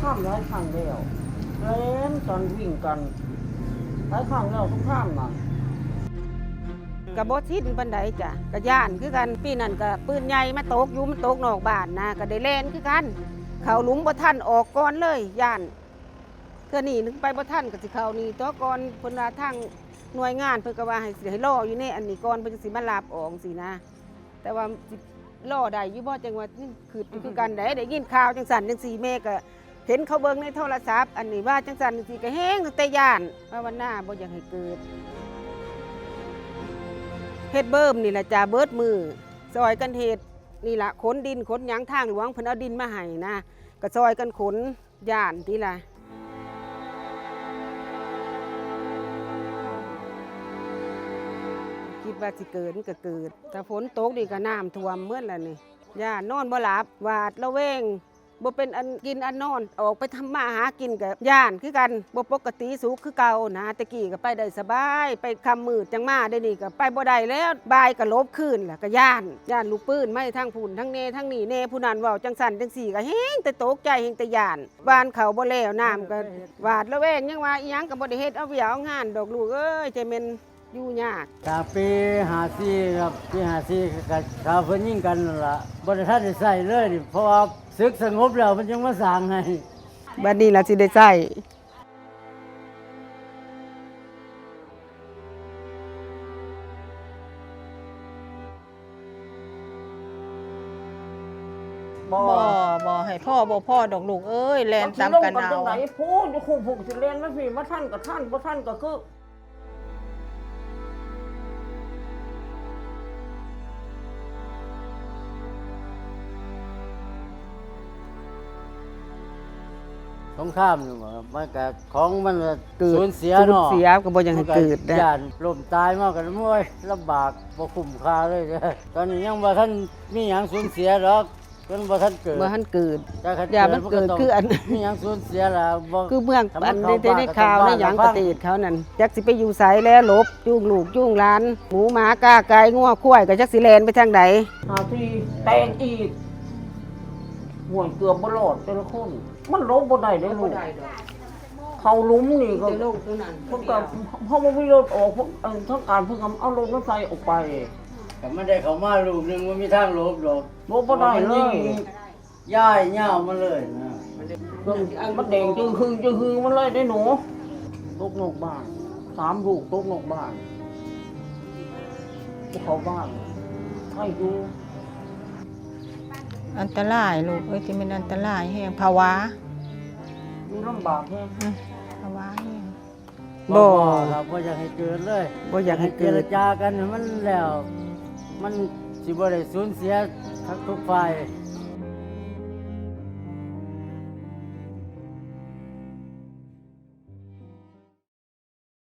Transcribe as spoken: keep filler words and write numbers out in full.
ข้ามหลายครั้งแล้ว แล่นกันวิ่งกัน หลายครั้งแล้วสงครามน่ะ ก็บ่ชินปานใดจ้ะ ก็ย้านคือกัน ปีนั้นก็ปืนใหญ่มาตกอยู่ มันตกนอกบ้านนะ ก็ได้แล่นคือกัน เข้าหลุมบ่ทัน ออกก่อนเลย ย้าน เทื่อนี้นึงไปบ่ทัน ก็สิเข้านี่ต่อก่อน เพิ่นว่าทางหน่วยงานเพิ่นก็ว่าให้ ให้รออยู่ในอันนี้ก่อน เพิ่นสิมารับออกซี้นะ แต่ว่าสิรอได้อยู่บ่ จั่งว่า อืม คิดอยู่คือกันเด้ ได้ยินข่าวจั่งซั่นจั่งซี้ แม่ก็เห็นเขาเบิ่งในโทรศัพท์ อันนี้ว่าจั่งซั่นจั่งซี้ ก็แฮงตั้งแต่ย้าน ภาวนาบ่อยากให้เกิด เฮ็ดเบิ่มนี่ล่ะจ้า เบิดมื้อ ซ่อยกันเฮ็ด นี่ล่ะ ขนดินขนหยัง ทางหลวงเพิ่นเอาดินมาให้นะ ก็ซ่อยกันขน ย้านติล่ะ คิดว่าสิเกิดมันก็เกิด ถ้าฝนตกนี่ก็น้ำท่วมหมดล่ะนี่ ย้านนอนบ่หลับ หวาดระแวง บ่เป็นอันกินอันนอน ออกไปทำมาหากินก็ย้านคือกัน บ่ปกติสุขคือเก่านะ แต่กี้ก็ไปได้สบาย ไปค่ำมืดจั่งมา เดี๋ยวนี้ก็ไปบ่ได้แล้ว บ่ายก็หลบคืนล่ะ ก็ย้าน ย้านลูกปืนมาทางพู้น ทางแหน่ ทางนี้แหน่ ผู้นั้นเว้าจั่งซั่นจั่งซี้ ก็แฮงแต่ตกใจ แฮงแต่ย้าน หว่านข้าวบ่แล้ว น้ำก็หวาดระแวง ยังว่าอิหยังก็บ่ได้เฮ็ดเอาเวียกเอางานดอกลูกเอ้ย แต่แม่นอยู่ยาก จากปีห้าสี่ครับ ปีห้าสี่ก็ ก็เพิ่นยิงกันนั่นล่ะ บ่ได้ทันได้ใช้เลยนี่ เพราะว่าศึกสงบแล้วเพิ่นยังมาสร้างให้ บัดนี้ล่ะสิได้ใช้ บ่ บ่ บ่ให้พ้อ บ่พ้อดอกลูกเอ้ย แล่นตามกันเอา จังได๋ พู้นอยู่คุ่มพุ้น สิแล่นมาพี้ มาทันก็ทัน บ่ทันก็คือ สงครามนี่บ่ครับ มันก็ของมันก็ เกิด สูญเสียเนาะ สูญเสียก็บ่อยากให้เกิดนะ มันก็ย้านล้มตายมาก็ โอ้ย ลำบาก บ่คุ้มค่าเลย ตอนนี้ยังบ่ทันมีหยังสูญเสียดอก มันบ่ทันเกิด บ่ทันเกิด แต่คัน อย่ามัน เกิด มันก็ต้อง เกิดคืออัน มีหยังสูญเสียล่ะ บ่ คือเมือง ถ้ามัน อัน เข้า ใน ใน บ้าน ข่าว ก็ต้อง ในหยัง บ้าน ประเทศเขานั่น จักสิไปอยู่ไสแล้ว หลบ จูงลูก จูงหลาน หมูหมากาไก่ งัวควาย ก็จักสิแล่นไปทางใด หาที่แตกอีก ห่วย เกือบบ่รอดแต่ละคน มันหลบบ่ได้เด้อลูก บ่ได้ดอก เข้าหลุมนี่ก็ มีแต่โลกตัวนั้น เพิ่นก็ เฮาบ่มีรถออก พวก เอ่อ ทางการเพิ่นก็เอารถมาใส่ออกไป แต่มันได้เข้ามาลูกหนึ่ง มันมีทางหลบดอก หลบบ่ได้เลย มันยิงย้ายยาวมาเลยนะ มันแดงจึงหึงจึงหึงมันเลยได้หนู ตกนอกบ้าน สามลูกตกนอกบ้าน บ่เข้าบ้าน ใครอยู่ อันตรายลูกเอ้ย ที่มันอันตรายแฮง ผวา อยู่ลำบากแฮง อืม ผวาแฮง บ่ บ่ บ่ครับ บ่อยากให้เกิดเลย บ่อยากให้เกิด เจรจากันให้มันแล้ว มันสิบ่ได้สูญเสียทั้งทุกฝ่าย